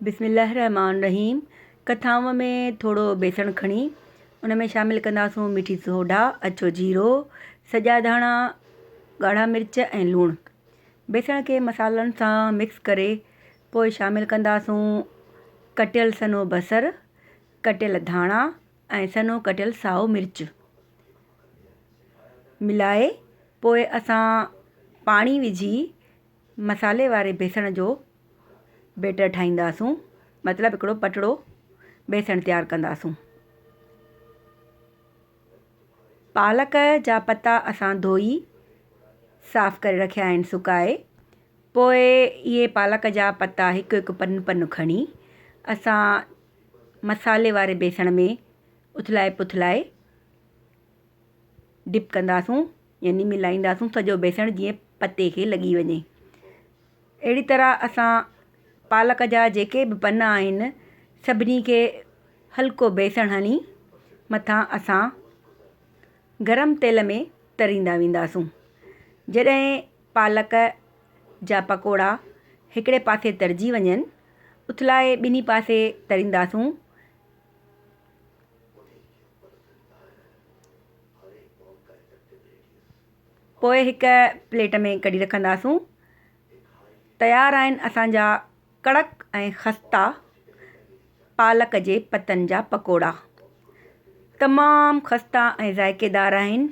بسم الله الرحمٰن الرحيم ڪٿائون ۾ ٿورو بيسڻ کڻي ان ۾ شامل ڪنداسون مٺي سوڍا، اڇو جيرو، سڄا ڌاڻا، ڳاڙها مرچ ۽ لوڻ. بيسڻ کي مصالحن سان مڪس ڪري پوء شامل ڪنداسون ڪٽيل سنهو بصر، ڪٽيل ڌاڻا ۽ سنهو ڪٽيل سائو مرچ ملائي پوء اسان پاڻي وجهي مصالحي واري بيسڻ جو بيٽر ٺاهينداسون مطلب هڪڙو پٽڙو بيسڻ تيار ڪنداسون. پالڪ جا پتا اسان ڌوئي صاف ڪري رکيا آهن سڪائي پوء اهي پالڪ جا پتا هڪ هڪ پن پن کڻي اسان مصالحي واري بيسڻ ۾ اٿلائي پٿلائي ڊپ ڪنداسون يعني ملائينداسون سڄو بيسڻ جيئن پتي کي لڳي وڃي. اهڙي طرح اسان پالڪ جا جيڪي به پنا آهن سڀني کي هلڪو بيسڻ هڻي مٿان اسان گرم تيل ۾ تريندا وينداسون. جڏهن پالڪ جا پڪوڙا هڪڙي پاسي ترجي وڃن اٿلائي ٻنهي پاسي ترينداسون. پوء هڪ پليٽ ۾ ڪڍي رکنداسون. تيار آهن اسان جا ڪڙڪ ۽ خستا پالڪ جي پتن جا پڪوڙا. تمام خستا ۽ ذائقيدار آهن.